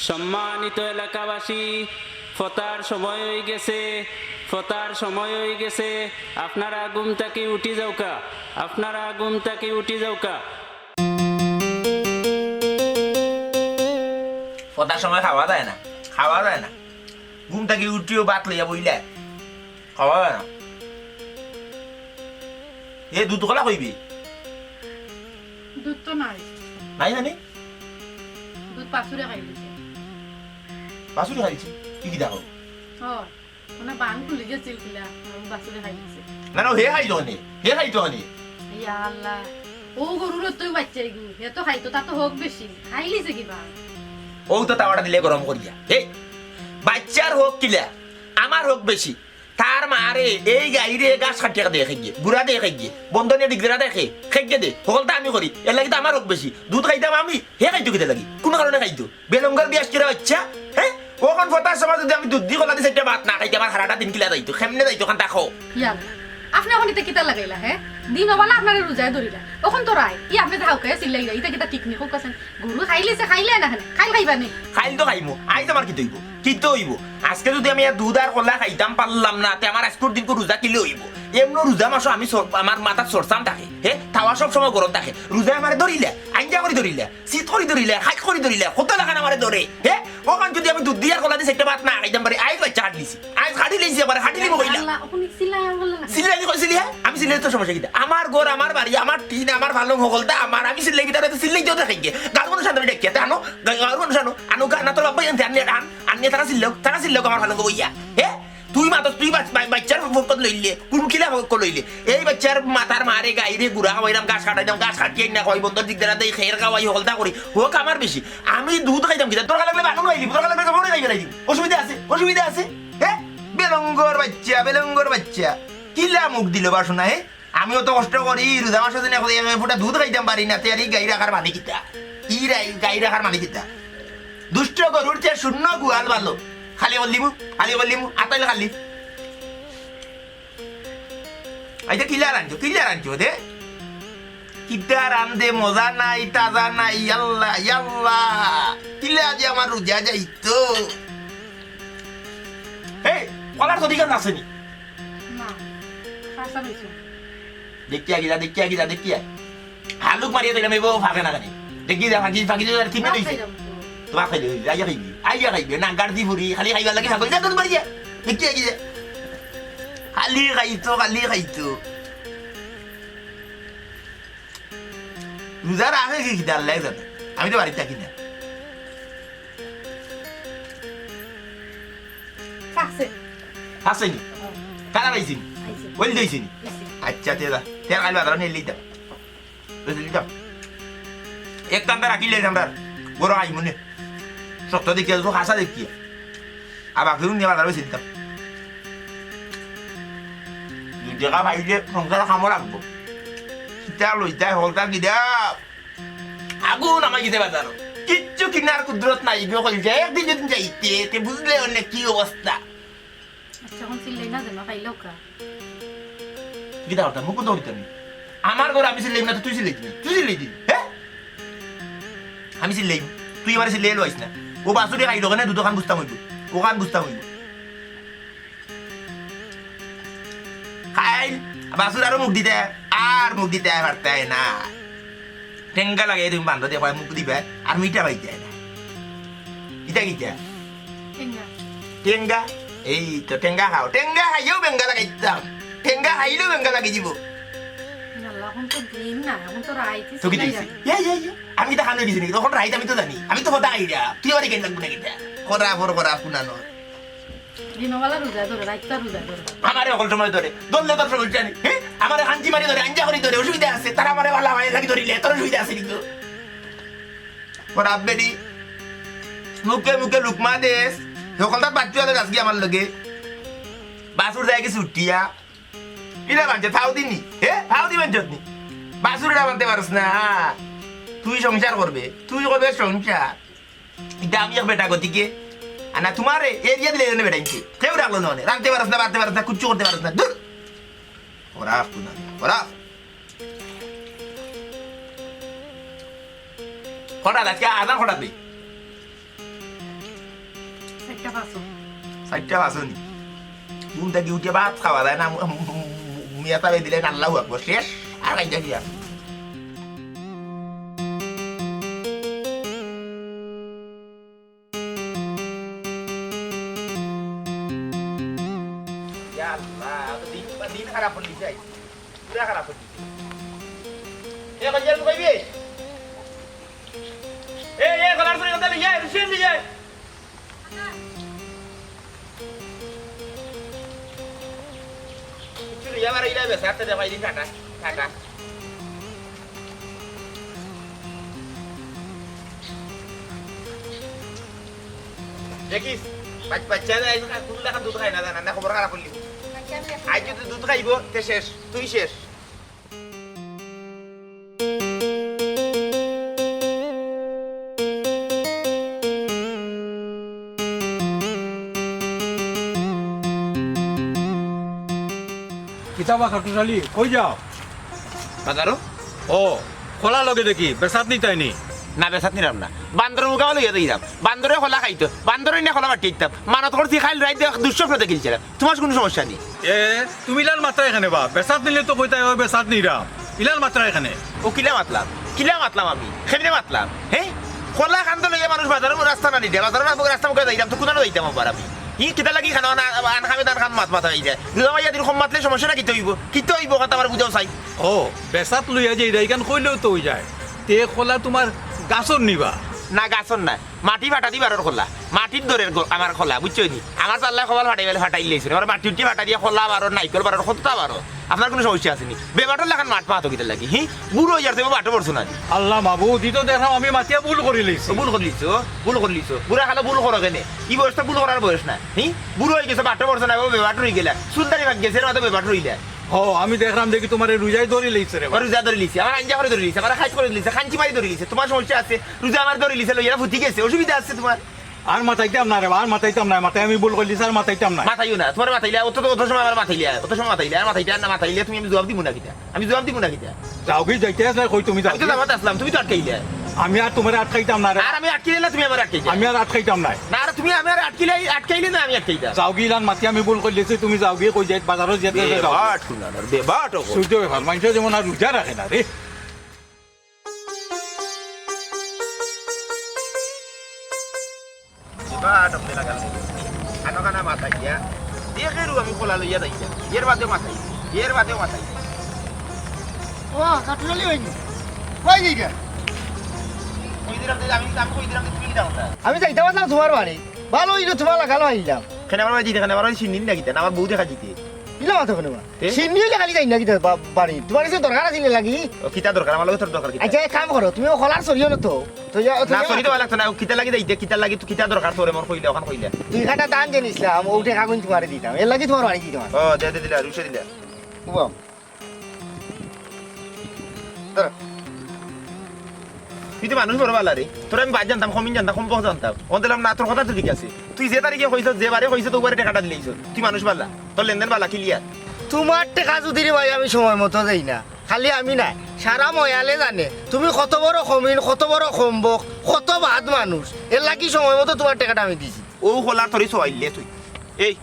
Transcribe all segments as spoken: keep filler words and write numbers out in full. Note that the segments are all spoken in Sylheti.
সম্মানিত এলাকাবাসী, ফতার সময় অইগেছে, ফতার সময় অইগেছে। আপনারা ঘুম থাকি উঠি যাউক্কা, আপনারা ঘুম থাকি উঠি যাউক্কা। ফতার সময় খাওয়া যায় না, খাওয়া যায় না। ঘুম থাকি উঠিও ভাত লইয়া বইলা, খাওয়া যায় না। এ দুধ কলা কইবি? দুধ তো নাই। নাই মানে? দুধ বাছুরে খাইলিছে। বাছুরে খাইলিছে? কি কি দেখো? ও, মানে বান খুলি গেছিল কিলা, আর বাছুরে খাইলিছে। না, না, হে খাইতো কেনে? হে খাইতো কেনে? ইয়া আল্লাহ, ও গরুর তো বাচ্চাই গু, হে তো খাইতো, তার তো হক বেশি, খাইলিছে কিবা? ও তো তাওয়াটা দিলে গরম করিয়া। এই, বাচ্চার হক কিলা? আমার হক বেশি। তার মারে এই গাইরে ঘাস কাটিয়া দেয় খাইগে, গুড়া দেয় খাইগে, বন্ধ নিয়া ডিগরা দেয় খাইগে দে, হকলতা আমি করি, এর লাগি তো আমার হক বেশি। দুধ খাইতাম আমি, হে খাইতো কিতা লাগি? কোন কারণে খাইতো? বেলঙ্গর বিয়াস কিরা বাচ্চা, হে? অখন ফতার সময় যদি আমি দুধ দি কলা দি চাইরটা ভাত না খাইতে আমার হারাটা দিন কিলা যাইতো, কেমনে যাইতো, খান দেখো। ইয়া, আপনে অখন ইতা কিতা লাগাইলা, হে? দিন অবালা আপনারে রোজায় ধরিলা, অখন তো রাইত, ই আপনে যে হাউকাইয়া চিল্লাইলা, ইতা কিতা ঠিক নি, কউক্কা চাইন? গরু খাইলিছে, খাইলে না কেনে? খাইল খাইবা নি? খাইল তো খাইমু, আইজ আমার কিতা অইবো? কিতা অইবো? আজকে যদি আমি আর দুধ আর কলা খাইতাম পারলাম না, তে আমার আজকুর দিনকু রোজা কিলা অইবো? এমনও রোজা মাসো আমি সর-, আমার মাথাত সরসাম থাকে, হে? তাওয়া সব সময় গরম থাকে। রোজায় আমারে ধরিলা, আইঞ্জা করি ধরিলা, চিত করি ধরিলা, হাইট করি ধরিলা, কত লাখান আমারে ধরে, হে? অখান যদি আমি দুধ দি আর কলা দি চাইরটা ভাত না খাইতাম পারি, আইজ বাচ্চা খাটিলিছি। আইজ খাটিলিছি, আবার খাটিলিমু কইলা। আল্লাহ, অখন চিল্লাইয়া বললা না। চিল্লাইলে কই চিল্লিয়া? আমি চিল্লাইলে তোর সমস্যা কিতা? আমার ঘর, আমার বাড়ি, আমার টিন, আমার পালং, হকলতা আমার। আমি চিল্লাই কিতা, তো চিল্লাইতেও দেখাই গিয়া। গাঁর মানুষ আনো ডাকিয়া, তে আনো, গা-, গাঁর মানুষ আনো, আনো গা, না তোর বাবা আনতে, আনিয়া আন, আনিয়া তারা চিল্লাউক, তারা চিল্লাউক আমার পালং বইয়া। হে? তুই মাতস, তুই বাচ-, বা-, বাচ্চার পক্ষ লইলে, কোন কিলা পক্ষ লইলে? এই বাচ্চার মাথার মারে গাইরে গুড়া খাওয়াইলাম, ঘাস কাটাইলাম, ঘাস কাটিয়া না খাওয়াই, বন্দর দিক দেনা দেই, খের খাওয়াই, হকলতা করি, হক আমার বেশি। আমি দুধ খাইতাম কিতা? দরকার লাগলে বাগান খাইলি, দরকার লাগলে জবর খাইবে নাই। অসুবিধা আছে? অসুবিধা আছে? হে? বেলঙ্গর বাচ্চা, বেলঙ্গর বাচ্চা। কিলা মুখ দিল বাসনা, হে? আমি অত কষ্ট করি, রোজা মাসো দিনে করি, এক ফুটা দুধ খাইতাম পারি না, তে আর ই গাই রাখার মানে কিতা? ই রা-, গাই রাখার মানে কিতা? দুষ্ট গরুর চেয়ে শূন্য গোয়াল ভালো। খালি করলিমু, খালি করলিমু, আতাইল খালি। আইচ্ছা, কিলা রানছো, কিলা রানছো দে? কিতা রান্দে, মজা নাই, তাজা নাই, ইয়াল্লা, ইয়াল্লা। কিলা আজি আমার রোজা যাইতো। এই, কলার তো দিকে আছে নি? না, কাঁচা রইছে। দেখিয়া গিয়া, দেখিয়া গিয়া, দেখিয়া। হালুক মারিয়া দিলাম, এবার ফাঁকে না কেনে। দেখি যা, ফাঁকি, ফাঁকি দিয়ে তিন মিনিট হইছে। তো ভাত খাইলে হইবে, আইয়া খাইবি, আইয়া খাইবি। না, গাড়ি ফুরি, খালি খাইবার লাগি ফাঁক হইছে, তোর বাড়ি যা। দেখিয়া গিয়া। খালি খাইতো, খালি খাইতো। রোজা রাখে কি কিতা আল্লাহ জানে। আমি তো বাড়িত থাকি না। আছে। আছে নি? হ্যাঁ। কালার আইছে নি? আইছে। ওইল দিয়েছে নি? আইছে। আচ্ছা, তে যা। তে কাল বাজারো নিয়ে লিতাম। বুঝলি তো? এক কান্দা রাখিলে আমরা বড় আই মনে। সত্য দেখিয়া, তো হাসা দেখিয়া। আর বাকি রুম নিয়ে বাজারো বেশি দিতাম। দুই টাকা পাইলে সংসার কামো লাগবো। কিতা লইতাই হলতা কিতা? আগুন আমার গেছে বাজারো। কিচ্ছু কিনার কুদরত নাই গো কইছে। একদিন যদি যাইতে, তে বুঝলে অনেক কি অবস্থা। আচ্ছা, এখন চিল্লাই না যেন, খাইলেও কা। কিতা করতাম? মুখ তো উঠতাম। আমার ঘর আমি চিল্লাইম না, তো তুই চিল্লাই দিবি। তুই চিল্লাই দিবি, হ্যাঁ? আমি চিল্লাইম। তুই আমারে চিল্লাই লইস না। ও বাছুরি খাইল কেনে দুধ খান বুঝতাম হইব। ও খান বুঝতাম হইব। খাইল, বাছুর আরো মুখ দিতে, আর মুখ দিতে পারতে না। টেঙ্গা লাগে তুমি বান্ধ দিয়ে মুখ দিবে, আর মিঠা পাইতে না। ইটা কিটা? টেঙ্গা। টেঙ্গা? এই তো টেঙ্গা খাও। টেঙ্গা খাইও বেঙ্গা লাগাইতাম। টেঙ্গা খাইলেও বেঙ্গা লাগি দিব। আল্লাহ, এখন তো দিন না, এখন তো রাইত তো কি হইছে। ইয়া, ইয়া, ইয়া। আমি তো খানো গেছি নাকি? তখন রাইত আমি তো জানি। আমি তো কথা খাই না। তুই আবার কেন লাগবো না কিটা? করা পর করা পুনানো। দিনবেলা রোজা ধরে, রাইতটা রোজা ধরে। আমারে অকল সময় ধরে। ধরলে তোর সমস্যা নেই। হ্যাঁ? আমারে হাঞ্জি মারি ধরে, আঞ্জা করি ধরে, অসুবিধা আছে। তারা আমারে ভালা হয়, লাগি ধরিলে, তোর অসুবিধা আছে কিন্তু। ওর আব্বেরি মুখে মুখে লুকমা দেস। সকলটা বাচ্চু আলো আজকে আমার লগে। বাসুর যায় গেছে উঠিয়া। কিরা বানছে? ফাউ দিনি? হে? ফাউ দি বানছত নি? বাসুর এটা বানতে পারস না। তুই সংসার করবে, তুই করবে সংসার। ইটা আমি এক বেটা গতিকে, আর না তোমারে এরিয়া দিলে এনে বেটাইছে। কেউ রাখলো না, রাখতে পারস না, বাড়তে পারস না, কিচ্ছু করতে পারস না। দূর। ওরা আসতো না, ওরা। কটা আজকে আজান কটা দে? চাইরটা বাজে নি। ঘুম থাকি উঠিয়া ভাত খাওয়া যায় না, মু-, মু-, মু-, মু-, মিয়া তাবে দিলে না, আল্লাহু আকবার, শেষ। আর খাইতা কিতা? ইয়া আল্লাহ, দিন, দিন খারাপ অইগেছে, পুরা খারাপ অইগেছে। এ, কই যাইবে? এ, এ, গলার সঙ্গে কথা লইয়া, রুশিয়ান লইয়া। কিচ্ছু লইয়া বার অইলে বেশ, হাতে দেখাই দিন, টাটা, টাটা। দেখিস, বাচ-, বাচ্চা আইজ কুনু লাখান দুধ খায় না, জানা না, খবর খারাপ অইলি। আইজ যদি দুধ খাইবো, তে শেষ, তুই শেষ। কিতা বা খাটুশ আলী, কই যাও? বাজারো? ও, কলা লগে দেখি, বেচাত নিতায় নি? না, বেচাত নিরাম না। বান্দরর মুখা লইয়া যাইরাম। বান্দরে কলা খাইতো। বান্দরে না কলা বাটি দিতাম। মানত করছি খাইল রাইত দেখ দুঃস্বপ্ন দেখিলছিলাম। তুমার কুনু সমস্যা নি? এ, তুমি ইলান মাতরায় কেনে বা? বেচাত নিলে তো কইতায়, "ও বেচাত নিরাম।" ইলান মাতরায় কেনে? ও কিলা মাতলাম? কিলা মাতলাম আমি? কেমনে মাতলাম? হে? কলা কান্দো লইয়া মানুষ বাজারো রাস্তা না নিলে, বাজারো না রাস্তা মুখা যাইরাম, তো কুনানো যাইতাম আবার আমি? হি, কিতা লাগি খানো না, আন খামে তান খাম মাত মাতা অইযায়। দুলা ভাইয়া দিন কম মাতলে সমস্যা না কিতা অইবো? কিতা অইবো কথা আমার বুঝাও চাই। ও, বেচাত লইয়া যাইরায়, ইখান কইলেও তো অইযায়। তে কলা তুমার গাছর নি বা? না, গাছর না। মাটি ফাটা দি বারর কলা। মাটির দরের গ-, আমার কলা, বুঝছো নি? আমার তো আল্লায় কপাল ফাটাই ফাটাইলাইছে। আমার মাটি উঠি ফাটা দিয়া কলা বারর, নাইকল বারর, কততা বারর। আপনার কুনু সমস্যা আছে নি? বেবাটর লাখান মাত মাতো কিতার লাগি, হি? বুড়া অইযার তো বাটো পড়ছো না নি? আল্লাহ মাবুদ, ই তো দেখরাম আমি মাতিয়া ভুল করিলিছি। ভুল করিলিছো, ভুল করিলিছো। বুড়া কালো ভুল করো কেনে? ই বয়স তো ভুল করার বয়স না, হি? বুড়া অইগেছো, বাটো পড়ছো না, বেবাট অইগেলা। চুল দাড়ি পাকি গেছে, এর মাঝে বেবাট অইলা। হ, আমি দেখরাম দেখি তুমারে রুজায় ধরিলাইছে রে বা। রুজা ধরিলিছে, আমার আঞ্জা করি ধরিলিছে, আমার খাইজ করি ধরিলিছে, খাঞ্চি মারি ধরিলিছে। তুমার সমস্যা আছে? রুজা আমার ধরিলিছে, লইয়া ফুতি গেছে, অসুবিধা আছে তুমার? আর মাতাইতাম না রে বা, আর মাতাইতাম না, মাতাই আমি ভুল করিলিছি, আর মাতাইতাম না। মাতাইও না, তুমারে মাতাইলে, অত, অত সময় আমারে মাতাইলে, অত সময় মাতাইলে, আর মাতাইলে, আর না মাতাইলে, তুমি আমি জবাব দিমু না কিতা? আমি জবাব দিমু না কিতা? যাওগি, যাইতে আছে, কই তুমি যাও। আমি তো যাওয়াত আছলাম, তুমি তো আটকাইলে। আমি আর তুমারে আটকাইতাম না রে। আর আমি আটকাইলে না, তুমি আমারে আটকাইলে। আমি আর আটকাইতাম না। না, আর তুমি আমারে আটকাইলে, আটকাইলে না, আমি আটকাইতাম। যাওগি, ইলান মাতি আমি ভুল করিলিছি, তুমি যাওগি, কই যাইত, বাজারো যাইতে আছে, যাও। বেবাট কুনানোর, বেবাট অকল। সূর্য ব্যাপার, মানুষে যেমন আর রুজা রাখে না রে। এবার টপলে লাগাল। আনো কানা মাথায় গিয়া। দেখে রু আমি কলা লইয়া যাই গিয়া। এর বাদে মাথায়। এর বাদে মাথায়। ও, কাটুরালি অইনি। কই যাইগা? কই দিলাম যে আমি, আমি কই দিলাম যে তুমি কিতা করতা? আমি যাইতাম আছলাম তুমার বাড়ি। ভালা অইলো তুমার লাগাল আইলাম। কেনে আমার বাড়ি যাইতে, কেনে আমার বাড়ি চিনি না কিতা? না আমার বউ দেখা দিতে। ইলা মাতো কেনে বা? তে? চিনি অইলে খালি যাই না কিতা বা-, বাড়ি? তুমার গেছে দরকার আছিল লাগি? ও, কিতা দরকার? আমার লগে তোর দরকার কিতা? আচ্ছা, এক কাম করো, তুমি অকলার চড়িও না তো। তো ইয়া, তুমি না, চড়ি তো ভালা লাগতো না। কিতা লাগি যাইতে, কিতা লাগি, কিতা দরকার তোর এমন কইলে, অখান কইলে। দুই কাটা ধান যে নিছলাম, ও টেকাগুইন তুমারে দিতাম। এর লাগি তুমার বাড়ি দিতাম। ও, দে, দে, দিলা, রুশে দিলা। উবাম। ধরো। তুই তো মানুষ বড় ভালা রে। তোরে আমি বাদ জানতাম, কমিন জানতাম, কম বক জানতাম। অন দিলাম না, তোর কথা তো ঠিক আছে। তুই যে তারিখে কইছস, যে বারে কইছস, তো বারে টেকাটা দিলাইছস। তুই মানুষ ভালা। তোর লেনদেন ভালা, clear। তুমার টেকা যদি রে ভাই আমি সময় মতো দেই না, খালি আমি নায়, সারা ময়ালে জানে তুমি কত বড় কমিন, কত বড় কমবক, কত বাদ মানুষ। এর লাগি সময় মতো তুমার টেকাটা আমি দিছি। ও কলার তরি সওয়াইলে তুই। এই,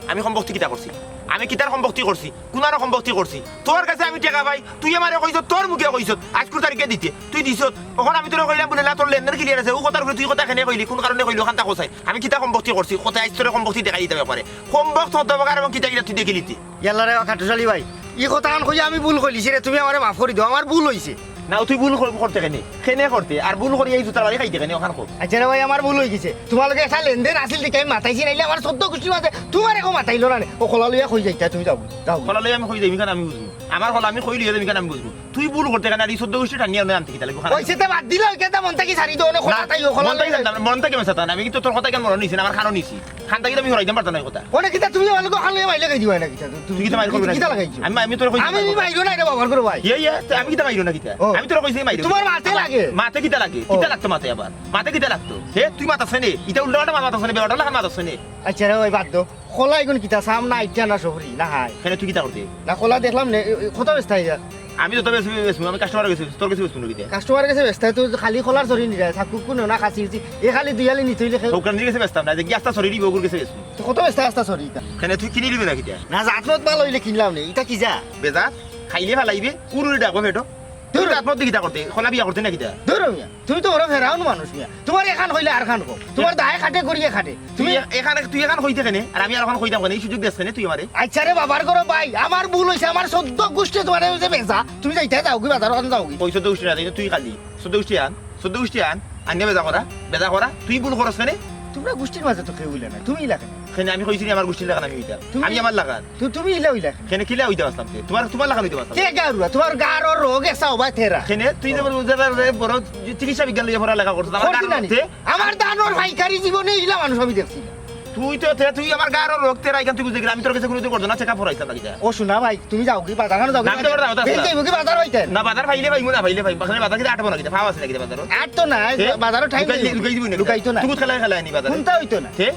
আমি কমবক্তি কিতা করছি? আমি কিতার কমবক্তি করছি? কুনানো কমবক্তি করছি? তোর গেছে আমি টেকা পাই, তুই আমারে কইছস, তোর মুখে কইছস, আইজকুর তারিখে দিতে, তুই দিছস। অখন আমি তোরে কইলাম বুলে, না, তোর লেনদেন clear আছে, ও কথার উপরে তুই কথা কেনে কইলি, কুন কারণে কইলি, অখানতা কছাইন। আমি কিতা কমবক্তি করছি? কছাইন, আইজ তোরে কমবক্তি দেখাই দিতাম একবারে। কমবক্ত হতে হবে, কারণ কিতা কিতা তুই দেখিলিতে। ইয়াল্লা রে, ও কাটুশালি ভাই, ই কথাখান কইয়া আমি ভুল করিলিছি রে, তুমি আমারে মাফ করি দেও, আমার ভুল অইছে। না, তুই ভুল কর-, করতে কেনে? কেনে করতে? আর ভুল করিয়া ই জুতার বাড়ি খাইতে কেনে? অখান কও। আচ্ছা রে ভাই, আমার ভুল অইগেছে। তুমার লগে একটা লেনদেন আছিল দেখি আমি মাতাইছি, নাইলে আমার চৌদ্দ গুষ্টির মাঝে তুমারে কেউ মাতাইলো না রে। ও কলা লইয়া কই যাইতা, তুমি যাও, যাও। কলা লইয়া আমি কই যাইমু, ইখান আমি বুঝমু। আমার কলা আমি কই লইয়া যাইমু, ইখান আমি বুঝমু। তুই ভুল করতে কেনে? আর ই চৌদ্দ গুষ্টি টানিয়া আনে আনতে কিতা লাগবো? অইছে তে বাদ দিলাও, ইখান মন থাকি ছাড়ি দেও, অনে কলা না, তাই ও কলা মন থাকি লইয়া জানতাম না, মন থাকি আমি জানতাম না। আমি কিন্তু তোর কথা কেন মনে নিছি না, আমার কারণ নিছি। খান থাকি তো আমি হরাইতাম পারতাম না ই কথা। অনে কিতা তুমি আমার লগে খান লইয়া মাইলে খাই দিবা না কিতা? তুমি তুই কিতা মাইর করবে না কিতা কিতা? লাগাইছো? আমি, আমি তোরে কইছি আমি মাইর মাইরো না রে বাবার ঘরো ভাই। ইয়ে, ইয়ে, তে আমি কিতা মাইরো না কিতা? ও। আমি তোরে কইছি মাইরো। তোমার মাতে আমার লাগে। মাতে কিতা লাগে? ও। কিতা লাগতো মাতে আবার? মাতে কিতা লাগতো? হে, তুই মাতাছ নে? ইটা উল্টা পাল্টা মাতাছ নে, বেবাটর লাখান মাতাছ নে। আচ্ছা রে ভাই, বাদ দেও। কলা ইগুন কিতা, চাম না, আইটা না, সবরি না, হাই। কেনে তুই কিতা করতে? না, কলা দেখলাম নে, এ, এ, কত বেচতা ইয়া? আমি তো তবে বেচমু, আমি কাস্টমার গেছে, তোর গেছে বেচমু না কিতা? কাস্টমার গেছে বেচতা, তুই খালি কলার চুরি নিরা, চাকু কুনো না, খাসি উচি, এ খালি দুই আলি নিতে অইলে খে- দোকানির গেছে বেচতাম না, যে কি আস্তা চুরি নিব, ওগুর গেছে বেচমু। তো কত বেচতা আস্তা চুরি ইটা? কেনে তুই কিনি নিবি না কিতা? না, জাত মত ভালা অইলে কিনলাম নে, ইটা কি যা? বেজাত, খাইলে ফালাইবে, উরুরে ডাকবো বেটো। তুই দূর। জাত মত দি কিতা করতে, কলা বিয়া করতে না কিতা? দূর মিয়া, তুমি তো বড় ফেরাউন মানুষ মিয়া। তুমার এখান কইলে আরখান কও। তুমার দায় খাটে করিয়ে খাটে। তুমি তুমি এ-, এখানে, তুই এখান কইতে কেনে? আর আমি আর অখন কইতাম কেনে? এই সুযোগ দেস কেনে তুই আমারে? আচ্ছা রে বাবার ঘরো ভাই, আমার ভুল অইছে, আমার চৌদ্দ গুষ্টি তুমারে যে বেজা। তুমি যাইতে যাওগি বাজার, অখন যাওগি। কই চৌদ্দ গুষ্টি না, এই যে তুই খালি। চৌদ্দ গুষ্টি আন, চৌদ্দ গুষ্টি আন, আনিয়া বেজা করা, বেজা করা। তুই ভুল করস কেনে? তুমরা গুষ্টির মাঝে তো কেউ অইলা না, তুমি ইলা কেনে? কেনে আমি কইছি নি আমার গুষ্টির লাখান আমি অইতাম? তুমি আমি আমার লাখান। তু-, তুমি ইলা অইলা কেনে? কেনে কিলা অইতাম আসলাম তে? তুমার, তুমার লাখান অইতাম আসলাম। কে গারুয়া? তুমার গারো রোগ এসা হবা তেরা। কেনে তুই যে বড় উজাদার রে, বড় চিকিৎসা বিজ্ঞান লইয়া পড়ালেখা করছস, আমার করছি গারো না নি? তে? আমার দানোর পাইকারি জীবনে ইলা মানুষ আমি দেখছি না। তুই তো তে, তুই আমার গারো রোগ তেরা, ইখান তুই বুঝে গেলে আমি তোর কাছে কোনোদিন করতো না, চেক আপ করাইতাম না কিতা? ও শোনা ভাই, তুমি যাওগি বাজার, খানো যাওগি? না, আমি তো বাজার যাইতাম। বেলতে হইব কি বাজার হইতে? না, বাজার পাইলে পাইমু না, পাইলে পাইমু। বাজার পাও আছে না কিতা বাজারো? আর তো নাই, তে? বাজারও টাইম লুকাই নেই। দি-, লুকাই দিবি না কিতা? লুকাইতো না। তুই কোথায় খালাই আনি বাজারে? কোনটা হইতো না? তে?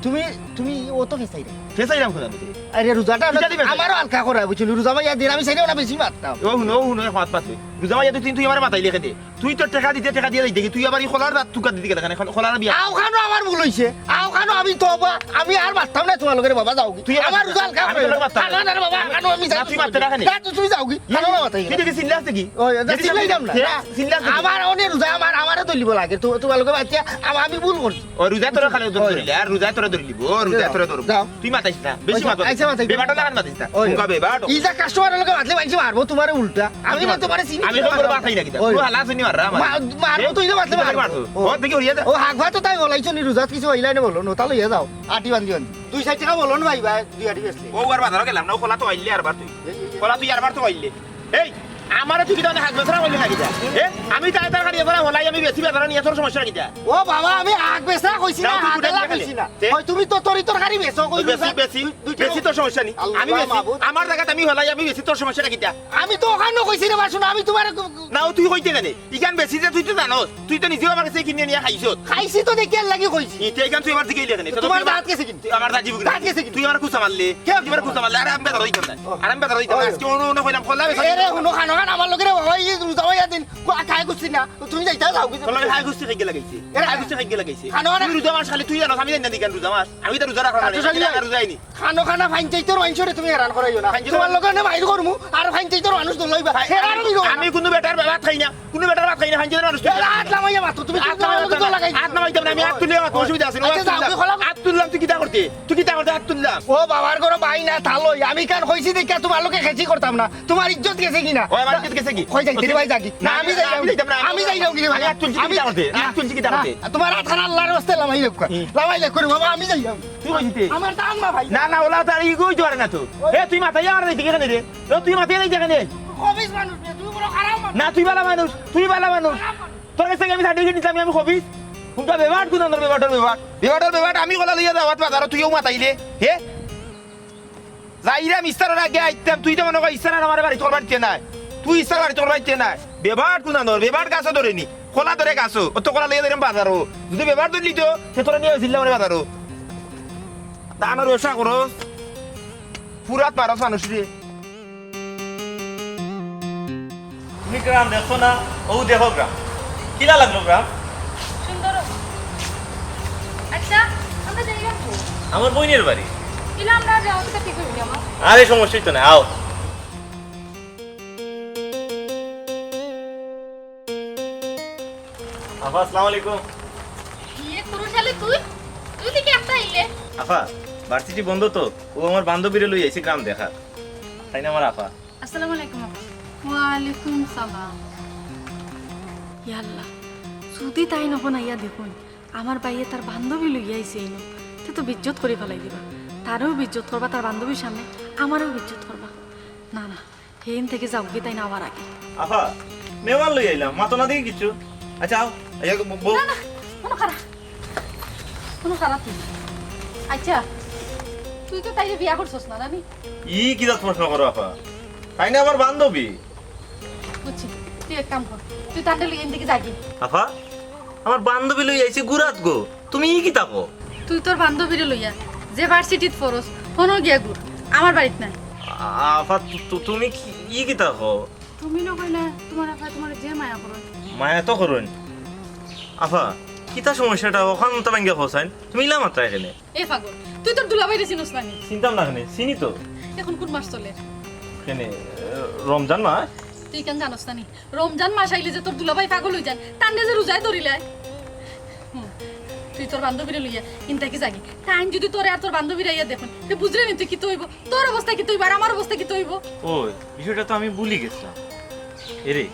তুমি, তুমি ও তো ফেসাই রে। ফেসাইরাম কোথায় আমি? আরে রোজাটা কিতা দিবে? আমারও হালকা করা, বুঝছো? রোজা ভাই দিন আমি চাইলে ওনা বেশি মারতাম। ও হুনো, ও হুনো, এক মাত মাতবে। রোজা ভাই তুই, তুই আমার মাথায় লেখে দে। তুই তো টেকা দিতে, টেকা দিয়া যাই দেখি, তুই আবার এই কলার দাঁত তুকা দিতে গেলে কেনে? কলার বিয়া। আও খানো আমার ভুল হইছে, আও খানো আমি তওবা, আমি আর মারতাম না তুমার লগে রে বাবা, যাওগি। তুই আমার রোজা হালকা আমি করা। তোর লগে মারতাম না। খানো না রে বাবা, খানো আমি না, যাই। তুই মারতে না কেনে? না, তুই, তুমি যাওগি। কি খানো দেখি না মাথায়। চিল্লাস দেখি? চিল্লাস দেখি? চিল্লাইতাম না। হে? না। চিল্লাস দেখি? আমার অনে রোজা, আমার, আমারে দলিব লাগে। তু-, তুমার লগে বাচ্চা, আম-, আমি ভুল করছি। ও রোজা তোরা খালি ওজন ওই। ধরিলে, আর রোজা তোরা ধরিলি, ও রোজা যাও। তোরা ধরিব। যাও। তুই মাতাইস না, বেশি আচ্ছা, মাতো না। আচ্ছা, মাতাইস না। বেবাটা লাগান মাতিস না। ওই। হুঙ্গা বেবাট। ইজা কাস্টমার লগে মাতলে মানষে মারবো তুমারে উল্টা। আমি না তুমারে চিনি আমি না। তো তোর বাসাই না কিতা? ওই। তুই হালা চিনি মাররা আমার। মা-, মারবো এ? তুই না মাতলে তুই মারবো। মারবো। ও। ও, দেখি উড়িয়ে দে। ও, হাগবা তো তাই বলাইছো নি, রোজাত কিছু হইলাই না বলো, নতা লইয়া যাও। আটি বান্ধি বান্ধি। দুই চাইর টেকা বলো না ভাই, ভাই, দুই আটি বেচলে। ও, আর বাজারো গেলাম না, ও কলা তো আইলে আরবার তুই। এই, এই, এই। কলা তুই আরবার তো আইলে। এই, আমারে তুই কিতা মানে হাত বেচরা কইলে না কিতা? এ? আমি তাই তার গাড়ি এবার হলাই আমি বেশি বেচরা নিয়ে তোর সমস্যা কিতা? ও বাবা, আমি আগ বেচা কইছি না, না, তুই আগ গুটাই বেলা নিয়ে কইছি না। তে? ওই তুমি তো তরি তরকারি বেচো, কই তুই বেশি, বেচা? বেশি, দুই বেশি টাকা। তোর সমস্যা নি। আল্লাহ আমি বেশি, মাবুদ। আমার জায়গাতে আমি হলাই আমি বেশি তোর সমস্যা কিতা? আমি তো ওখানে কইছি রে বাসু, আমি তুমারে ক-, ক-, না, ও তুই কইতে কেনে? ইখান বেশি যে তুই তো জানোস, তুই তো নিজেও আমার কাছে কিনে নিয়ে খাইছস। খাইছি তো দেখি আর লাগি কইছি। ইতে ইখান তুই আমার দিকে ইলে কেনে? তো তুমার দাঁত গেছে কিন্তু। আমার দাঁত জীবন দাঁত গেছে কিন্তু। তুই আমার কুচা মারলে। কে? তুই আমার কুচা মারলে। আরে আমি বেটা রইতাম না। ও। আরে আমি বেটা রইতাম না। ওই। আজকে অন্য, অন্য কইলাম, কল্লা বেটা এ রে, হুনো, খানো খান আমার লগে রে, বাবা, এই রোজা ভাইয়া দিন, কো-, খাই কুছি না। তুমি যাইতা যাও, বুঝছো? তোর লগে খাই কুছি খাই গেলে গেছে। এ রে, খাই কুছি খাই গেলে গেছে। খানো খান তুই রোজা মাস খালি তুই জানোস, আমি জানি না দিকান রোজা মাস। আমি তো রোজা রাখলাম না। আচ্ছা, শালি, রোজা রোজা আইনি। খানো খানা ফাইন চাইতোর মানুষরে তুমি হেরান করাইও না। ফাইন চাইতোর তোমার লগে না বাইর করমু, আর ফাইন চাইতোর মানুষ দলইবা। ফাইন, হেরান আমি, হইব না। আমি কুনু বেটার ভাত খাই না, কুনু বেটার ভাত খাই না, ফাইন চাইতোর মানুষ এ, তুই। আত লামাইয়া মাতো, তুমি আত লামাইয়া মাতো না। লাগাই আত নামাইতাম না, আমি আত তুলিয়া মাতো, অসুবিধা আছে না, আচ্ছা, আত যাও, তুললাম। তুই খোলা। আত তুললাম, তুই কিতা করতে? তুই কিতা করতে? আত তুললাম। ও বাবার ঘরো ভাই না, তালই। আমি কান কইছি দেখিয়া তোমার লগে খেচি করতাম না। তোমার ইজ্জত গেছে কি না? ও, আমার ইজ্জত গেছে কি? কই যাইতে রে ভাই, যাগি? না, না, আমি না, যাইলাম। আমি যাইতাম না, আমি আমি যাইলাম কি রে ভাই? আমি আত তুলছি, কিতা করতে? না, আত তুলছি, কিতা না, করতে? তোমার আত খান আল্লাহর ওয়াস্তে লামাই লেখা। হুম। লামাই লেখা রে বাবা, আমি যাইলাম। তুই কইছিস তে? আমার দাম না ভাই। না, না, ওলা তার ইগোই তো আর না তো। এ, তুই মাথায় আর এই দিকে কেনে রে? ও, তুই মাথায় এই দিকে কেনে? খবিস মানুষ রে, তুই বড় খারাপ মানুষ। না, তুই ভালা মানুষ, তুই ভালা মানুষ। খারাপ মানুষ। তোর কাছে আমি সার্টিফিকেট নিতাম, আমি খবিস। কোনটা বেবাট, কোন আন্দর বেবাটর বেবাট? বেবাটর বেবাট, আমি কলা লইয়া যাওয়াত বাজারো, তুইও মাতাইলে, হে? যাইরাম ইস্তারর আগে আইতাম, তুই তো মনে কর ইস্তার আর আমার বাড়ি তোর বাড়িতে নাই। তুই ইস্তার বাড়ি তোর বাড়িতে নাই। বেবাট কোন আন্দর, বেবাট গাছো ধরে নি। কলা ধরে গাছো, ও তো কলা লইয়া ধরে বাজারো। যদি বেবাট ধরলি তো, সে তোরা নিয়ে আসিলাম রে বাজারো। দানোর ব্যবসা করস, ফুরাত পারস মানুষ রে। তুমি গ্রাম দেখছো না? ও দেখো গ্রাম। কিলা লাগলো গ্রাম? সুন্দর। আচ্ছা, আমরা যাইলাম কই? আমার বইনের বাড়ি। কিলা আমরা যাওয়া তো ঠিক হইনি আমার। আরে সমস্যা তো না, আও। আপা, আসসালামু আলাইকুম। ইয়ে, কুরুশ আলী তুই? তুই দেখি একটা আইলে। আপা, ভার্সিটি বন্ধ তো, ও আমার বান্ধবীরে লই আইছি গ্রাম দেখা। তাই না আমার আপা? আসসালামু আলাইকুম আপা। ওয়ালাইকুম সালাম। ইয়া আল্লাহ, যদি তাই নবনাইয়া দেখুন, আমার ভাইয়ে তার বান্ধবী লইয়া আইছে ইনো, তে তো বিজ্জত করি ফালাই দিবা। তারেও বিজ্জত করবা তার বান্ধবীর সামনে, আমারেও বিজ্জত করবা। না, না, হেইন থেকে যাও, কি তাই না আবার আগে। আফা, মেওয়ান লই আইলাম, মাতো না দেখি কিচ্ছু। আচ্ছা, আও, আইয়া ব-, বউ। না, না, কোনো খারাপ, কোনো খারাপ নেই। আচ্ছা, তুই তো তাইরে বিয়া করছস না, নানি? ই কি জাত প্রশ্ন করো, আফা? তাই না আমার বান্ধবী। বুঝছি, তুই এক কাম কর, তুই তান্ডে লই এন দিকে যাগি। আফা, আমার বান্ধবী লই আইছি গুরাত গো, তুমি ই কিতা কও? তুই তোর বান্ধবীরে লইয়া যে ভার্সিটিত পড়স, হনো গিয়া ঘুর, আমার বাড়িত নায়। আ-, আফা, তু-, তু-, তুমি কি, ই কিতা কও? তুমি না কইলা, তুমার আফায় তুমারে যে মায়া করইন। মায়া তো করইন। আফা, কিতা সমস্যাটা? অখান তো ভাঙ্গিয়া কও চাইন। তুমি ইলা মাতরায় কেনে? এ পাগল, তুই তোর দুলাভাইরে চিনস না নি? চিনতাম না কেনে? চিনি তো। এখন কুন মাস চলের? কেনে, রমজান মাস? তুই কেনে জানস না নি? রমজান মাস আইলে যে তোর দুলাভাই পাগল অইযায়, তানরে যে রোজায় ধরিলায়। হুম, তুই তোর বান্ধবীরে লইয়া ইন থাকি যাগি। তাইন যুদি তোরে আর তোর বান্ধবীরে আইয়া দেখইন, তে বুঝরে নি তুই কিতা অইবো, তোর অবস্থা কিতা অইবো আর আমার অবস্থা কিতা অইবো? ওই, বিষয়টা তো আমি ভুলি গেছলাম। এরে,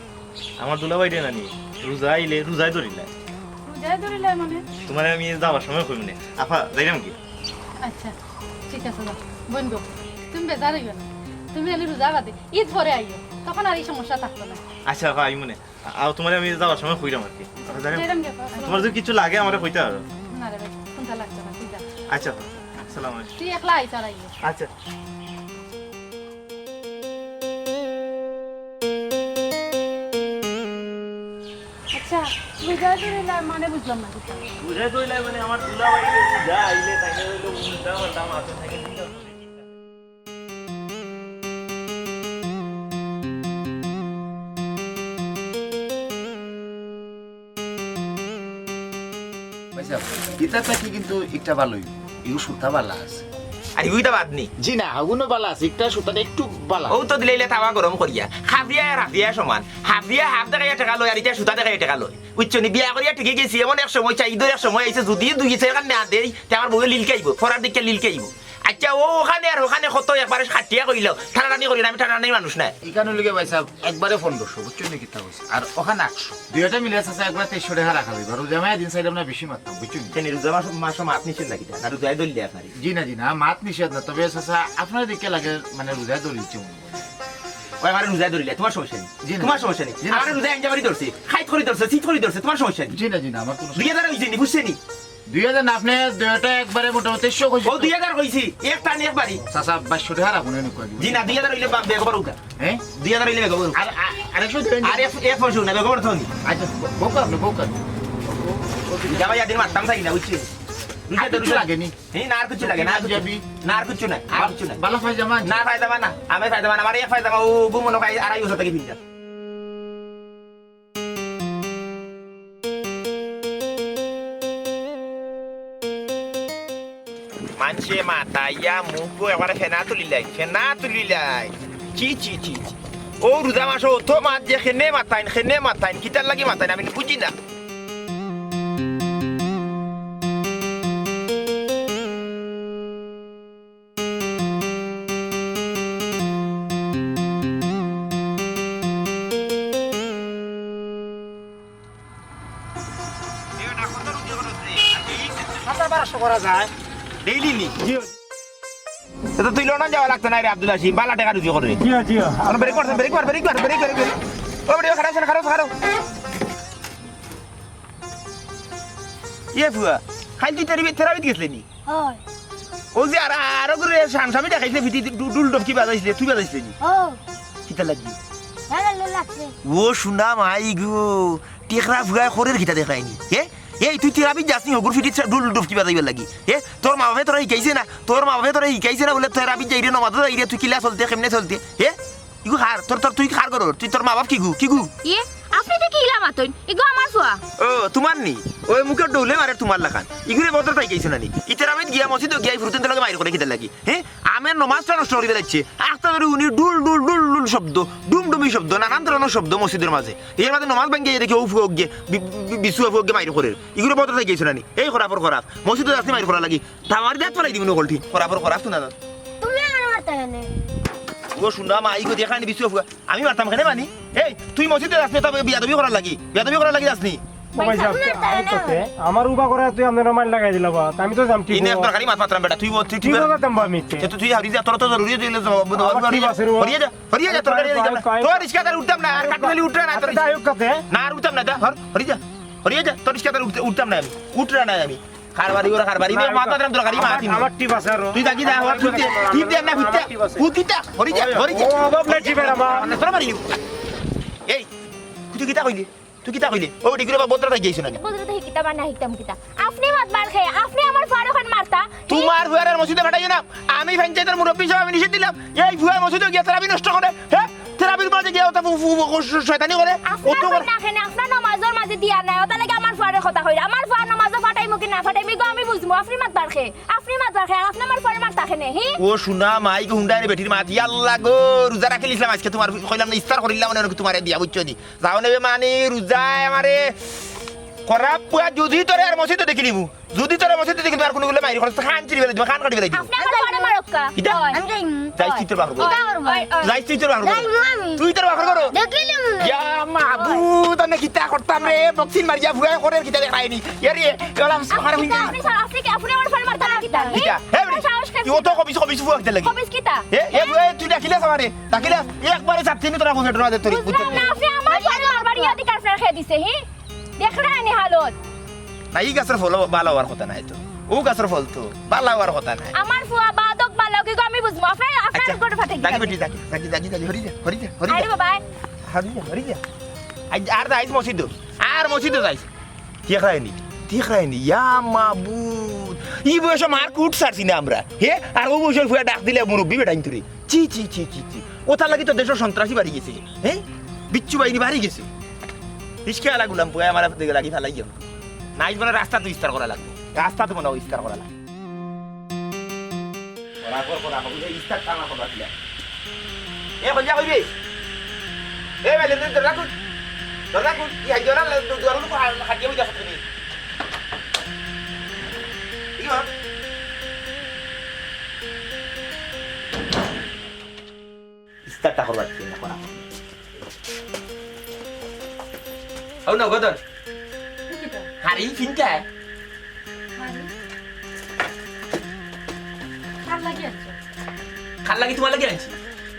আমার দুলাভাইরে নানি, রোজা আইলে রোজায় ধরিলায়। রোজায় ধরিলায় মানে? তুমারে আমি যাবার সময় কইমুনে। আফা, যাইরাম কি? আচ্ছা, ঠিক আছে, যাও। বইন গো, তুমি বেজার অইও না। তুমি খালি রোজা বাদে, ইদ পরে আইও, তখন আর ই সমস্যা থাকতো না। আচ্ছা, আফা, আইমুনে। আ-, তুমারে আমি যাবার সময় কইরাম আর কি। আচ্ছা, যাইরাম। যাইরাম গি, আফা, আসসালামু তুমার যুদি কিচ্ছু লাগে, আমারে কইতা পারো। না রে ভাই, কুনতা লাগতো না, তুই যা। আচ্ছা, আফা, আসসালামু আলাইকুম। তুই একলা আইস আর আইও। আচ্ছা। আচ্ছা, রোজায় ধরিলায় মানে বুঝলাম না কিতা। রোজায় ধরিলায় মানে আমার দুলাভাইরে রোজা আইলে তাইন অইলো উল্টা পাল্টা মাতে থাকে। ভাইসাব, ইতা থাকি কিন্তু একটা ভালা অইবো, ইগু সুতা ভালা আছে। আর ইগুইতা বাদ নি? জি না, অগুনও ভালা আছে, একটা সুতাটা একটু ভালা। অউ তো দিলাইলে তাওয়া গরম করিয়া। হাফিয়া আর হাফিয়া সমান। হাফিয়া হাফ দেখাইয়া টেকা লয়, আর ইতা সুতা দেখাইয়া টেকা লয়। বুঝছো নি? বিয়া করিয়া ঠিকই গেছি, এমন এক সময় চাই, ইদর এক সময় আইছে, যুদি দুই চাইর খান না দেই, তে আমার বউয়ে লিলকাইবো, ফরার দেখিয়া লিলকাইবো। আচ্ছা, অউ অখানে আর অখানে কত একবারে কাটিয়া কইলাও, টানাটানি করি না, আমি টানাটানির মানুষ নায়। ইখান অইলো গি ভাইসাব, একবারে পনেরোশো, বুঝছো নি কিতা কইছি? আর অখান আটশো। দুইটা মিলে চাচা একবারে তেইশশো টেকা রাখা যাইবো। আর রোজা মাইয়া দিন চাইলাম না বেশি মাততাম, বুঝছো নি? কেনে রোজা মাস, মাসো মাত নিষেধ না কিতা? না রোজায় ধরলে আপনারে? জি না, জি না, মাত নিষেধ না। তবে চাচা, আপনারে দেখিয়া লাগে মানে রোজায় ধরি ইচ্ছে মনে করে। ওই আমারে রোজায় ধরিলে, তুমার সমস্যা নি? জি না। তুমার সমস্যা নি? জি না। আমারে রোজায় আইঞ্জা বাড়ি ধরছে, খাইত করি ধরছে, চিত করি ধরছে, তুমার সমস্যা নি? জি না, জি না, আমার কুনু দুই হাজার অইছে নি, বুঝছে নি? দুই হাজার না, আপনে দুইটা একবারে মোটামুটি তেইশশো কইছি। ও, দুই হাজার কইছি, একটা নি একবারি। চাচা, বাইশশো টেকা রাখুন, এনে কই দিবো। জি না, দুই হাজার অইলে বা-, বেগ আবার উঠা। হ্যাঁ? দুই হাজার অইলে বেগ আবার উঠা। আর, আর, আরেকশো দিবেন। আর এক, এক পয়সা না, বেগ আবার তো নি। আচ্ছা, বউকা আপনে, বউকা। জামাই আদিন মারতাম চাই না, বুঝছি? আর কিচ্ছু লাগে নি? হ্যাঁ, না, আর কিচ্ছু লাগে না, আর কিচ্ছু। পাঞ্জাবি? না, আর কিচ্ছু নাই, আর কিচ্ছু নাই। ভালা পায়জামা আছে? না, পায়জামা না, আমি পায়জামা, আমার এক পায়জামা, ও, বউ মনে হয় আড়াই বছর থাকি পিনতাম। মানষে মাতাইয়া মুখো একবারে ফেনা তুলিলাই, ফেনা তুলিলাই। ছি, ছি, ছি, ছি। ও রোজা মাসো অত মাত যে কেনে মাতাইন, কেনে মাতাইন, কিতার লাগি মাতাইন, আমি বুঝি না। হাজার বারোশো করা যায়। ডেইলি নি? জি। এটা তুই লন্ডন যাওয়া লাগতো না রে আব্দুল হাসিম, বালা টেকা রুজি করে। জি, জি। আর ব্রেক মার, ব্রেক মার, ব্রেক মার, ব্রেক, ব্রেক, ব্রেক। ও বেটা, খাড়াও, খাড়াও, খাড়াও। ইয়ে ফুয়া, খাইল তুই তেরাবি-, তেরাবিত গেছলে নি? অয়। ও যে আর, আরো করে শামশামি দেখাইছে, ফিটি ডু-, ডুল ডুবকি বাজাইছিলে, তুই বাজাইছিলে নি? ও। কিতা লাগি? ভালা লাগছে। ও সোনা মাই গো, টেকরা ফুয়ায় করের কিতা দেখরায়নি? হে? এই তুই তেরাবিত যাসনি, হগুর ফিটিত ডুল ডুবকি বাজাইবার লাগি? হে? তোর মা বাপে তোরে হিকাইছে না? তোর মা বাপে তোরে হিকাইছে না বুলে তেরাবিত যাইরে, নমাজো যাইরে, তুই কিলা চলতে, কেমনে চলতে? হে? ইগু কার? তোর, তোর, তুই কার ঘরর? তুই তোর মা বাপ কিগু? কিগু? ইয়ে, আপনে তো কিলা মাতইন? ইগু আমার ফুয়া। ও, তুমার নি? ওই মুখে ডৌলে মারে তুমার লাখান। ইগুরে বদর পাই গেছো না নি? ইতার আমি গিয়া মসজিদো গিয়া এই ফুরুতেন লগে মাইর করে কিতার লাগি? হে? আমের নমাজটা নষ্ট করিবার লাগছে। আস্তা ধরে উনি ডুল ডুল ডুল ডুল শব্দ, ডুমডুমি শব্দ, নানান ধরনর শব্দ মসজিদর মাঝে। এর মাঝে নমাজ ভাঙ্গিয়া দেখি ও ফুয়া গিয়া বি-, বি-, বিছুয়া ফুয়া গিয়া মাইর করে। ইগুরে বদর পাই গেছো না নি? এই খরাপর খরাপ। মসজিদো যাসনি মাইর করা লাগি। তামারি দাঁত ফালাই দিমু নকলটি। খরাপর খরাপ তো না দাঁত। তুমি আমার মারতা কেনে? ও শুনলাম, আই গো, দেখানি বিছুয়া ফুয়া। আমি মারতাম কেনে মানি? এই, তুই মসজিদো যাসনি, তবে বিয়াদবি করার লাগি। বিয়াদবি করার লাগি যাসনি। ও ভাই সাহেব, ভাই সাহেব, আইন করতে, আমার উবা করে তুই আপনারা মাইর লাগাই দিলা বা, আমি তো জানতি ইনে গো। এক তরকারি মাত মাতরাম বেটা, তুই ও, তুই কি ঠিক কথা আছে। তেমবা আমি তে? এ তো তুই হারি যা, তোর তো জরুরি দিলে জবাব, জবাব আমার ঠিক হারি যা। আছে রে, ও। হরিয়ে যা, হরিয়ে যা, ভাই, তরকারি ভাই, দিলাম না। ভাই, তোর রিস্কা তার উঠতাম না, আর আচ্ছা, কাটুলি উঠরে না, তোর আচ্ছা, রিস্কা। যাই হোক কাতে। না, আর উঠতাম না, যা, হর, হরিয়ে যা। হরিয়ে যা, তোর রিস্কা তার উঠতে, উঠতাম না আমি। উঠরে না আমি। কারবারি ওরা কারবারি, না, মে মাথা ধরে কারি আমার, মাথা আমার টিপ আছে আরো। তুই দেখি যা, আমার টিপ দে, টিপ দে না, আমার টিপ দে। টিপ আছে। ও দিতা, হরিয়ে যা, হরিয়ে যা। ও, অভাব নাই টিপের আমার। না, তোরা মারি নিব। এই, তুই কিতা কইলি? তুই কিতা কইলি? ও, ডিগ্রি বা বদরা তাই গেছো না? বদরা তাই কিতা বা না হিকতাম কিতা? আপনে মাত মার খায়, আপনে আমার ফারুক খান মারতা। তুমার ফুয়ারে আর মসজিদো পাঠাইও না। আমি পঞ্চায়েতর মুরব্বি হিসাবে আমি নিষেধ দিলাম। এই ফুয়া মসজিদো গিয়া তেরাবি নষ্ট করে, হে? তেরাবির মাঝে গিয়া অতা ফু-, ফু-, ফু-, শ-, শয়তানি করে। আপনার অত করে। না কেনে, আপনার নমাজর মাঝে দিয়া নাই, অতার লাগি আমার ফুয়ারে কথা কইরা। আমার ফুয়া নমাজো পাঠাইমু কি না পাঠাইমু, ইগু আমি বুঝমু। আপনি মাতবার কে? আপনি মাতবার কে? আর আপনি আমার ফুয়ারে মাততা কেনে, হি? ও সোনা মাই গো, হুন্ডায় রে বেটির মাত। ইয়াল্লা গো, রোজা রাখিলিছিলাম আইজকে তুমার, কইলাম না ইফতার করিলাম না, তুমারে দিয়া, বুঝছো নি? যাও নেবে মানি রোজায় আমারে খরাপ পুয়া, যুদি তোরে আর মসজিদো দেখিলিমু, যুদি তোরে মসজিদো দেখিলিমু, আর কুনুগুইনলে মাইর খরচ, কান ছিড়ি ফালাই দিমু, কান কাটি ফালাই দিমু। আপনি আমার ফুয়ারে মারউক্কা। কিতা? আমি যাইমু। যাইস তুই তোর বাপর ঘরো। কিতা করবো? ওই, ওই। যাইস তুই তোর বাপর ঘরো। যাইমু আমি। তুই তোর বাপর ঘরো। দেখিলিমু। ইয়া মাবুদ, আমি কিতা করতাম রে, বক্সিং মারিয়া ফুয়ায় করে কিতা দেখায়নি। এ রে, এ ওলা আপনি খারাপ কিতা? হইছে। আপনি সা-, আপনি কি, আপনি আমার ফুয়ারে মারতা না কিতা? কিতা? হে বেটি, সাহস তুই অত কবিস, কবিস ফুয়া কিতা লাগি? কবিস কিতা? এ, এ ফুয়া, তুই ডাকিলাস আমারে, ডাকিলাস। একবারে চাপ চিনি তোরা বুঝে ডরা দে তোর। বুঝলাম না, আপনি আমার ফুয়ারে মারবার অধিকার আপনার কে দিছে, হি? দেখরা নি হালত। না, ই গাছর ফল ভালা অওয়ার কথা নায় তো। অউ গাছর ফল তো ভালা অওয়ার কথা নায়। আমার ফুয়া বাদক বালক ইগু আমি বুঝমু। আপনার, আপনার আচ্ছা, ঘরে পাঠাই দিন। যাগি বেটি, যাগি, যাগি, যাগি, যাগি, হরি যা, হরি যা, হরি যা। আরে বাবা। হরি যা, হরি যা। আইজ আর যাইস মসজিদো। আর মসজিদো যাইস। দেখরায়নি, দেখরায়নি। ইয়া মাবুদ। ই বয়সো মার কুট ছাড়ছি না আমরা। হে? আর অউ বয়সর ফুয়া ডাক দিলে মুরব্বি বেটাইন তুরে। ছি, ছি, ছি, ছি, ছি। অতার লাগি তো দেশো সন্ত্রাসী বাড়ি গেছে। হে? বিচ্ছু বাহিনী বাড়ি গেছে। রিস্কাআলা গুলাম পুয়ায় আমার লাগি ফালাই গেল। না, আইজ মানে রাস্তাত ইফতার করা লাগবো। রাস্তাত মনে অয় ইফতার করা লাগবো। করা কর, করা কর। এই ইফতার টানা করা দিলা। এ, কইলা কইবে? এ, বেলে, দে, দরজা খুল। দরজা খুল। ই হাই জরা, দু-, দুয়ার মুখ হা-, হাটিয়ে বইতে আসতে নেই। কি হল? ইফতারটা করবার কি না করা? হউ না, গদন। কিতা? হারি, চিন্তা। হারি? কার লাগি আনছো? কার লাগি, তুমার লাগি আনছি।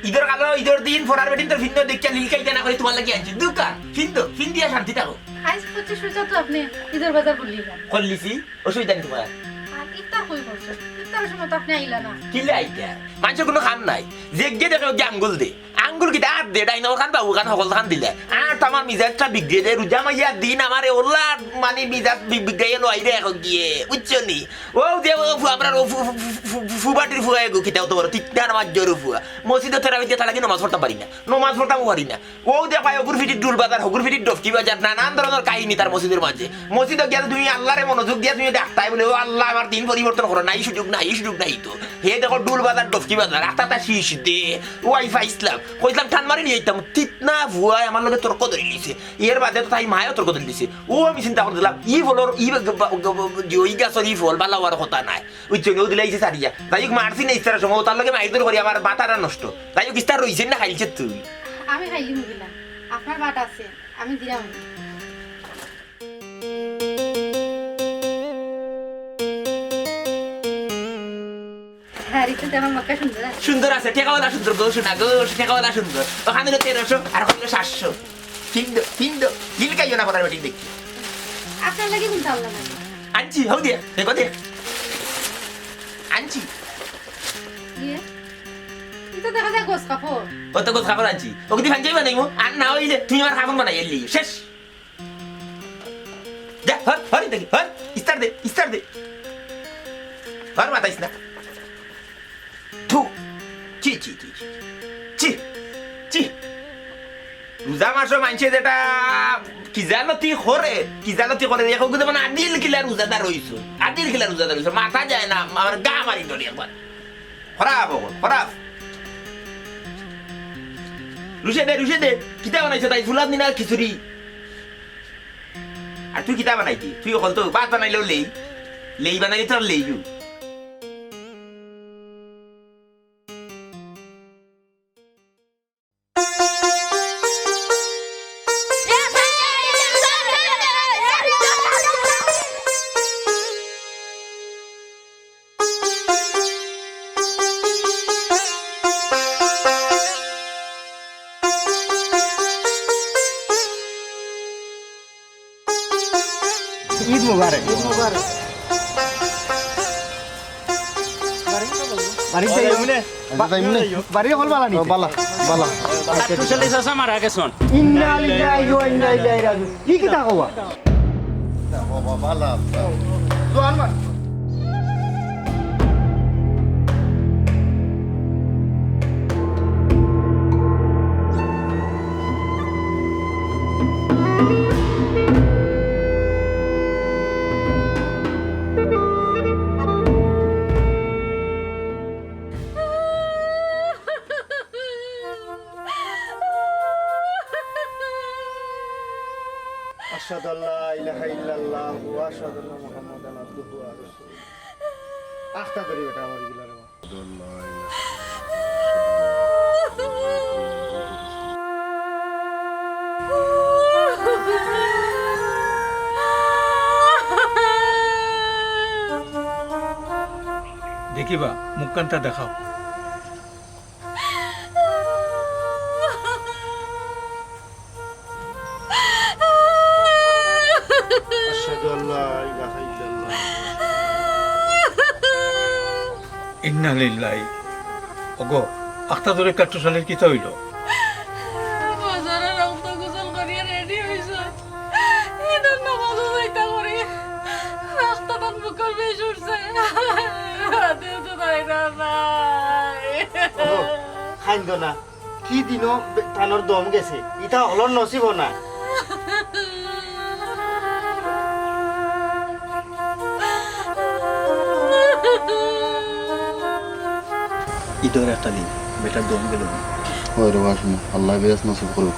ইদর কালো, ইদর দিন, ফরার বেটিন তোর ফিন্দো দেখিয়া লিলকাইতা না করি তুমার লাগি আনছি। দুকা, ফিন্দো, ফিন্দিয়া শান্তি থাকো। আইজ পঁচিশ পয়সা তো আপনি ইদর বাজার করলি না। করলিছি, অসুবিধা নেই তুমার। আর ইফতার কই করছো? ইফতারর সময় তো আপনি আইলা না। কিলা আইতা? মানষর কুনু কাম নাই। যেগিয়ে দেখে ওগিয়ে আঙ্গুল দে। আঙ্গুল কিতা আত দে, ডাইন অখান বাউ অখান হকল খান দিলে। আর তো আমার মিজাজটা বিগড়ে দে, রোজা মাইয়া দিন আমারে ওলা মানি মিজাজ বি-, বিগড়াইয়া লইরে এখন গিয়ে, বুঝছো নি? অউ যে অউ ফু-, আমরার অউ ফু-, ফু-, ফু-, ফু-, ফু-, ফুবাটির ফুয়া এগু কিতা অত বড়, ঠিক না আমার জোর ফুয়া। মসজিদো তেরাবি দিয়া তার লাগি নমাজ পড়তাম পারি না, নমাজ পড়তাম পারি না। অউ যে পায় অগুর ফিটির ডুল বাজার, হগুর ফিটির ডফকি বাজার, নানান ধরনর কাহিনী তার মসজিদর মাঝে। মসজিদো গিয়া তুমি আল্লারে মনোযোগ দিয়া তুমি ডাকতায় বলে, "ও আল্লাহ, আমার দিন পরিবর্তন করো, নাই সুযোগ নাই, সুযোগ নাই তো।" হে দেখো ডুল বাজার, ডফকি বাজার, আতা তা শীষ দে, ওয়াইফাই ইসলাম। কইছিলাম টান মারি নিয়া আইতাম, তিত না ভুয়ায় আমার লগে তর্ক ধরি লিছে। এর বাদে তো তাই মায়ও তর্ক ধরি লিছে। অউ আমি চিন্তা করি দিলাম, ই ফলর, ই গ-, গ-, গ-, গ-, ই গাছর ই ফল ভালা অওয়ার কথা নায়। বুঝছো নি? অউ দিলা ইছে সারিয়া। যাই হোক, মারছি না ইফতারর সময়, অউ তার লগে মাইর দর করি আমার বাতারা নষ্ট। যাই হোক, ইফতার রইছে না খাইলছে তুই? আমি খাইলিমু গিলা। আপনার বাট আছে, আমি দিলাম। হ্যাঁ, ঋতু, আমার মক্কা সুন্দর আছে। সুন্দর আছে, টেকাওয়ালা সুন্দর গো, সোনা গো, টেকাওয়ালা সুন্দর। অখান অইলো তেরোশো, আর অখান অইলো সাতশো। ফিন্দো, ফিন্দো, লিলকাইও না ফরার বেটিন দেখি। আপনার লাগি কিন্তু আল্লাহ নাই। আনছি, হউ দিয়া, দেখো দে। আনছি। ইয়ে, ইতা দেখা যায় গোস কাপড়। অত গোস কাপড় আনছি। অগুদি পাঞ্জাবি বানাইমু, আর না অইলে তুমি আমার কাপড় বানাই এলি। শেষ। যা, হর, হর দেখি, হর। ইস্তার দে, ইস্তার দে। হর মাতাইস না। থু। ছি, ছি, ছি, ছি। ছি, ছি। রোজা মাসো মানষে যেটা কিজালতি করে, কিজালতি করে, দেখো কিন্তু মানে আদিল কিলা রোজাদার অইছো। আদিল কিলা রোজাদার অইছো। মাতা যায় না, আমার গা মারি ধরি একবার। খারাপ অখন, খারাপ। রুশে দে, রুশে দে। কিতা বানাইছো তাই? ফুলাদ নি না খিচুড়ি? আর তুই কিতা বানাইতি? তুই অকল তো ভাত বানাইলেও লেই। লেই বানাইলে তো আর লেইও। ঈদ মোবারক। ঈদ মোবারক। বাড়িত যাইও। বাড়িত যাইও নে। বাড়ির হকল বালা নি? ও, বালা, বালা। আচ্ছা, আচ্ছা। চাচা মারা গেছইন। ইন্না লিল্লাহি ওয়া ইন্না ইলাইহি রাজিউন। ই কিতা কওয়া? বাবা, বালা। জোয়ান মানুষ। আখতা ধরি বেটা আমার গিলা রে বা। দেখিবা, মুখখানটা দেখাও। আশহাদু আল্লা ইলাহা ইল্লাল্লাহ। ইন্না লিল্লাহি। ওগো, আখতা ধরি কাট্টুশালীর কিতা অইলো? বাজারে রক্ত গোসল করিয়া রেডি অইছে। ইদার নামাজও যাইতা করি। আখতা তান বুকর বেশ উঠছে। রাতেও তো তাই না নাই। ওগো, খাইন্দ না। কি দিনও বে-, তানর দম গেছে, ইতা হকলর নসিব না। ইদর একটা দিন, বেটার দম গেল না। ওই রে বাসন, আল্লাহ বেশ নসিব করুক।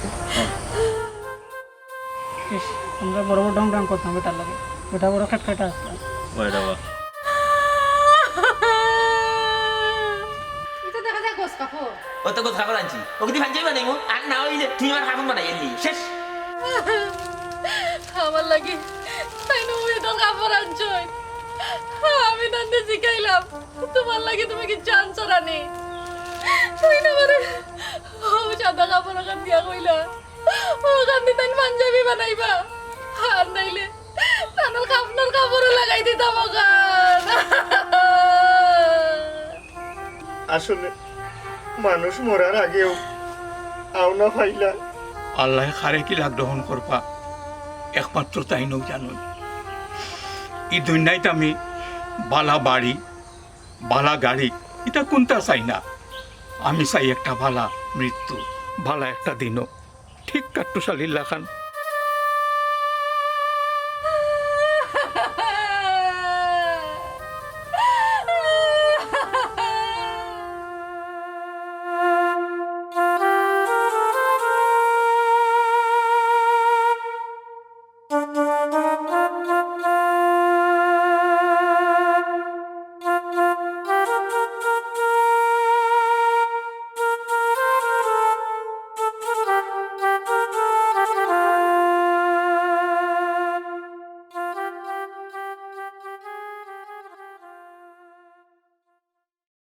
ইস, আমরা বড় বড় ঢং ঢং করতাম বেটার লগে। বেটা বড় খেটখেটা আসতাম। ওই রে বাবা। ইতা দেখা যায় গোস কাপড়। ও তো গোস কাপড় আনছি। ও যদি পাঞ্জাবি বানাইমু, আর না অইলে তুই আমার কাপড় বানাই আনলি। শেষ। আমার লাগি তাইন ওই দল কাপড় আনছইন। আমি তানরে জিকাইলাম, "তুমার লাগি তুমি কিচ্ছু আনছো না নি?" তাইন আমারে ও সাদা কাপড় অখান দিয়া কইলা, "অখান দি তাইন পাঞ্জাবি বানাইবা, আর নাইলে তানর কাফনর কাপড়ও লাগাই দিতাম অখান।" আসলে মানুষ মরার আগেও আওনা পাইলা। আল্লায় কারে কিলা গ্রহণ করবা, একমাত্র তাইনউ জানইন। ই দুনিয়াত আমি বালা বাড়ি, বালা গাড়ি, ইতা কুনটা চাই না। আমি চাই একটা বালা মৃত্যু, বালা একটা দিনও। ঠিক কাট্টুশালীর লাখান